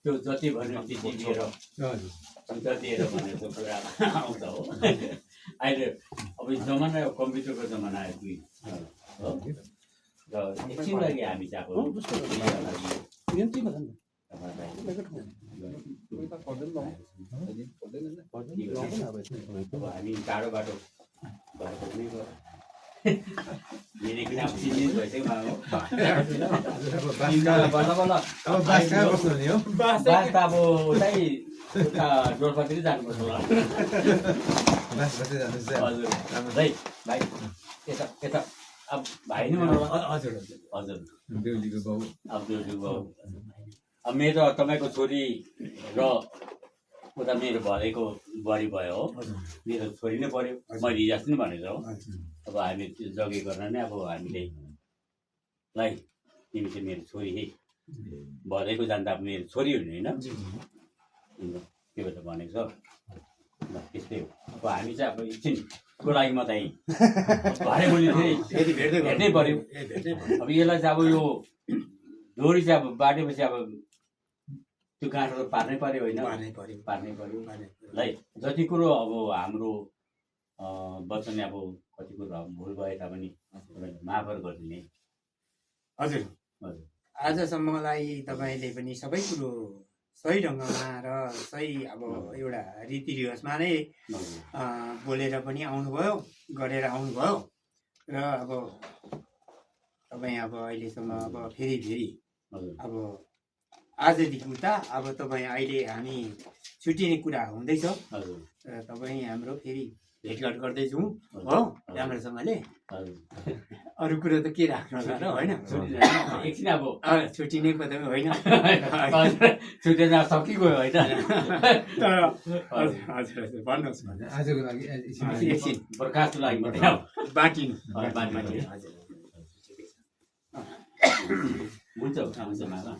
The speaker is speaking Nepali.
त्यो जति भन्यो त्यति दिएर जति दिएर भनेको कुरा आउँछ हो अहिले अब जमाना कम्प्युटरको जमाना आइपुग्यो हो र एकछिन लागि हामी चाहिँ अब हामी टाढो बाटो मेरो किन अब चिन्ने भइसक्यो बास त अब उतै उता डोल्पातिर जानुपर्छ होला हजुर भाइ भाइ यता यता अब भाइ नै भन्नु हजुर हजुर बेहुलीको बाउ अब बेहुलीको बाउ अब मेरो तपाईँको छोरी र उता मेरो भरेको बुहारी भयो हो मेरो छोरी नै पऱ्यो मैले हिजो नि भनेको हो अब हामी त्यो जगे गर्न नै अब हामीले लाई तिमी चाहिँ मेरो छोरी है भरेको जान्दा अब मेरो छोरी हुने होइन त्यो त भनेको छ त्यस्तै हो अब हामी चाहिँ अब एकछिनको लागि मात्रै भाइ बोली फेरि भेट्नै पऱ्यो अब यसलाई चाहिँ अब यो डोरी चाहिँ अब बाटेपछि अब त्यो गाँठो त पार्नै पऱ्यो होइन पार्नै पऱ्यो है जति कुरो अब हाम्रो वचन अब कति कुरो भुल भए तापनि माफहरू गरिदिने हजुर हजुर आजसम्मलाई तपाईँले पनि सबै कुरो सही ढङ्गमा र सही अब एउटा रीतिरिवाजमा नै बोलेर पनि आउनुभयो गरेर आउनुभयो र अब तपाईँ अब अहिलेसम्म अब फेरि अब आजदेखि उता अब तपाईँ अहिले हामी छुट्टिने कुरा हुँदैछ र तपाईँ हाम्रो फेरि भेटघाट गर्दैछौँ हो राम्रोसँगले अरू कुरो त के राख्नु होला र होइन एकछिन अब छुट्टिने पो होइन छुट्टिन सकिगयो होइन तर हजुर हजुर भन्नुहोस् आजको लागि एकछिन प्रकाशको लागि मात्रै बाँकिनु हुन्छ हुन्छ मामा